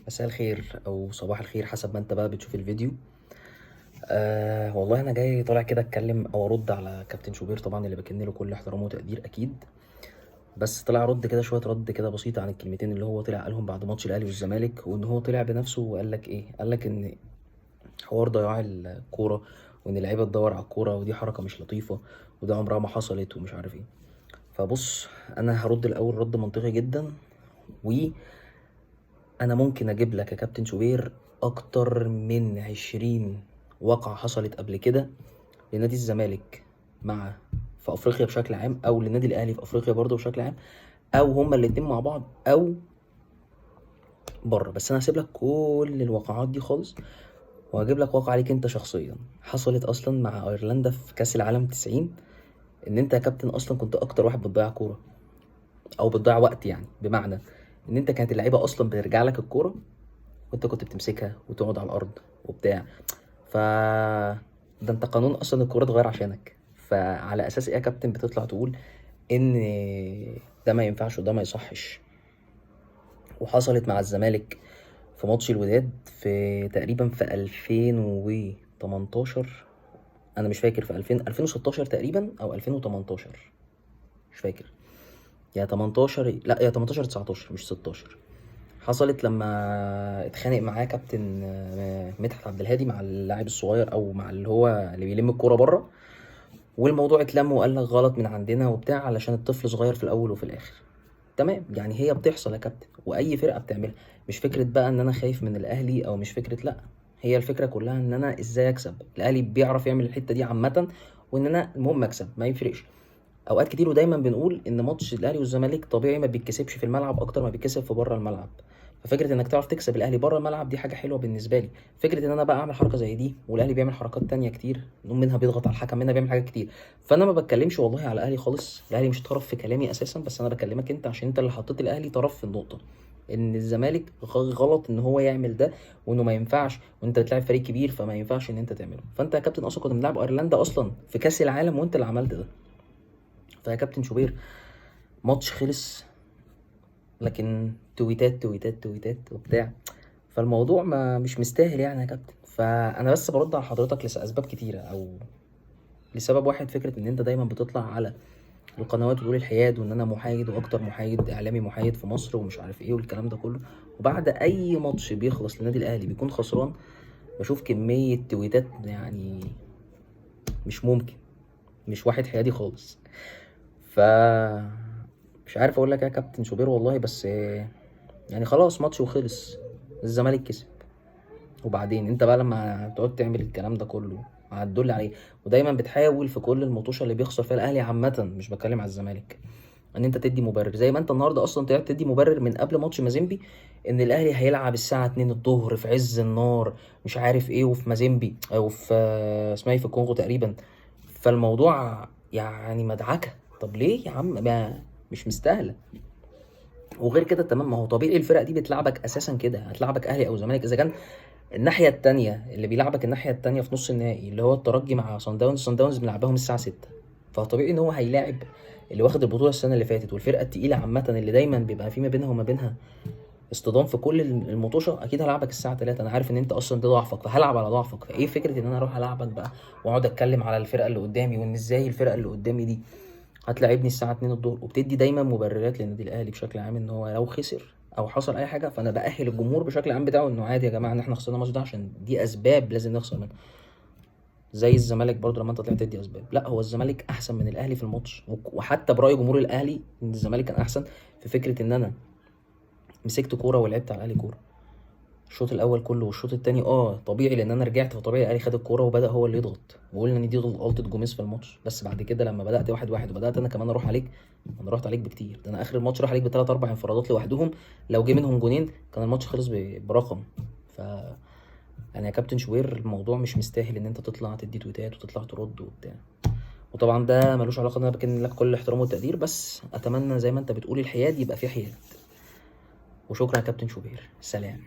مساء الخير او صباح الخير حسب ما انت بقى بتشوف الفيديو. والله انا جاي طالع كده اتكلم او ارد على كابتن شوبير، طبعا اللي بكن له كل احترامه وتقدير اكيد، بس طلع رد كده شوية رد كده بسيطة عن الكلمتين اللي هو طلع قالهم بعد ماتش الاهلي والزمالك، وان هو طلع بنفسه وقال لك ايه؟ قال لك ان حوار ضياع الكورة وان اللعيبة تدور على الكورة ودي حركة مش لطيفة وده عمرها ما حصلت ومش عارف ايه. فبص، انا هرد الاول رد منطقي جدا، و انا ممكن اجيب لك يا كابتن شوبير اكتر من 20 واقعة حصلت قبل كده لنادي الزمالك مع في افريقيا بشكل عام، او للنادي الاهلي في افريقيا برضه بشكل عام، او هما الاتنين مع بعض او بره. بس انا هسيب لك كل الوقعات دي خالص وهجيب لك واقعة عليك انت شخصيا حصلت اصلا مع ايرلندا في كاس العالم 90، ان انت يا كابتن اصلا كنت اكتر واحد بتضيع كورة او بتضيع وقت، يعني بمعنى ان انت كانت اللعيبة اصلا بترجع لك الكورة وانت كنت بتمسكها وتقعد على الارض وبتاع. ف ده انت قانون اصلا الكورة اتغير عشانك، فعلى اساس ايه يا كابتن بتطلع تقول ان ده ما ينفعش وده ما يصحش؟ وحصلت مع الزمالك في ماتش الوداد في تقريبا في 2018، انا مش فاكر، في 2016 تقريبا او 2018، مش فاكر، يا 18 لا يا 18 19 مش 16. حصلت لما اتخانق معاه كابتن مدحت عبد الهادي مع اللاعب الصغير او مع اللي هو اللي بيلم الكورة بره، والموضوع اتلم وقال لك غلط من عندنا وبتاع علشان الطفل صغير في الاول وفي الاخر. تمام، يعني هي بتحصل يا كابتن واي فرقه بتعملها، مش فكرة بقى ان انا خايف من الاهلي او مش فكرة، لا هي الفكرة كلها ان انا ازاي اكسب. الاهلي بيعرف يعمل الحتة دي عامة، وان انا المهم اكسب ما يفرقش. اوقات كتير ودايما بنقول ان ماتش الاهلي والزمالك طبيعي ما بيتكسبش في الملعب اكتر ما بيتكسب في بره الملعب، ففكره انك تعرف تكسب الاهلي بره الملعب دي حاجة حلوة بالنسبة لي. فكرة ان انا بقى اعمل حركة زي دي، والاهلي بيعمل حركات تانية كتير، منها بيضغط على الحكم، منها بيعمل حاجات كتير. فانا ما بتكلمش والله على الاهلي خالص، الاهلي مش طرف في كلامي اساسا، بس انا بكلمك انت عشان انت اللي حطيت الاهلي طرف في النقطة، ان الزمالك غلط ان هو يعمل ده وانه ما ينفعش، وانت بتلعب فريق كبير فما ينفعش ان انت تعمله. فانت يا كابتن اصلا كنت بنلعب ايرلندا اصلا في كاس العالم وانت اللي عملت ده. فيا كابتن شوبير ماتش خلص، لكن تويتات تويتات تويتات وبتاع، فالموضوع ما مش مستاهل يعني يا كابتن. فانا بس برد على حضرتك لاسباب كتيرة او لسبب واحد، فكرة ان انت دايما بتطلع على القنوات وتقول الحياد وان انا محايد واكتر محايد اعلامي محايد في مصر ومش عارف ايه والكلام ده كله، وبعد اي ماتش بيخلص للنادي الاهلي بيكون خسران بشوف كمية تويتات يعني مش ممكن، مش واحد حيادي خالص. ف مش عارف اقول لك ايه يا كابتن شوبير والله، بس يعني خلاص ماتش وخلص، الزمالك كسب، وبعدين انت بقى لما تقعد تعمل الكلام ده كله هتدل عليه. ودايما بتحاول في كل المطوشه اللي بيخسر فيها الاهلي عامة، مش بتكلم على الزمالك، ان انت تدي مبرر، زي ما انت النهارده اصلا طلعت تدي مبرر من قبل ماتش مازيمبي ان الاهلي هيلعب الساعة 2 الظهر في عز النار مش عارف ايه، وفي مازيمبي او في اسمها ايه في الكونغو تقريبا. فالموضوع يعني مدعكه، طب ليه يا عم؟ ما مش مستاهلة. وغير كده تمام، ما هو طبيعي الفرق دي بتلعبك اساسا كده، هتلعبك اهلي او زمالك. اذا كان الناحية التانية اللي بيلعبك الناحية التانية في نص النهائي اللي هو الترجي مع صن داونز، صن داونز بنلعبهم الساعة 6، فطبيعي ان هو هيلاعب اللي واخد البطولة السنة اللي فاتت والفرقة التقيله عامة اللي دايما بيبقى في ما بينها وما بينها اصطدام في كل المطوشه، اكيد هلعبك الساعة 3. انا عارف ان انت اصلا ده ضعفك فهلعب على ضعفك. فايه فكرة ان انا اروح العبك بقى واقعد اتكلم على الفرقة اللي قدامي وان ازاي الفرقة اللي قدامي دي هتلاعبني الساعة 2 الظهر، وبتدي دايما مبررات للنادي الاهلي بشكل عام ان هو لو خسر او حصل اي حاجة فانا باهل الجمهور بشكل عام بتاعه انه عادي يا جماعة ان احنا خسرنا الماتش ده عشان دي اسباب لازم نخسر منها. زي الزمالك برضو لما انت طلعت تدي اسباب، لا هو الزمالك احسن من الاهلي في الماتش، وحتى براي جمهور الاهلي ان الزمالك كان احسن في فكرة ان انا مسكت كورة ولعبت على الاهلي كورة الشوط الاول كله، والشوط الثاني طبيعي لان انا رجعت، فطبيعي الاهلي خد الكورة وبدا هو اللي يضغط، وقلنا ان دي غلطه جوميز في الماتش. بس بعد كده لما بدات 1-1 وبدات انا كمان اروح عليك، انا رحت عليك بكتير، ده انا اخر الماتش راح عليك بثلاث اربع انفرادات لوحدهم، لو جه منهم جونين كان الماتش خلص برقم. ف يعني يا كابتن شوبير الموضوع مش مستاهل ان انت تطلع تدي تويتات وتطلع ترد وبتاع. وطبعا ده ملوش علاقة ان انا بكن لك كل احترام والتقدير، بس اتمنى زي ما انت بتقول الحياد يبقى في حياد. وشكرا يا كابتن شوبير، سلام.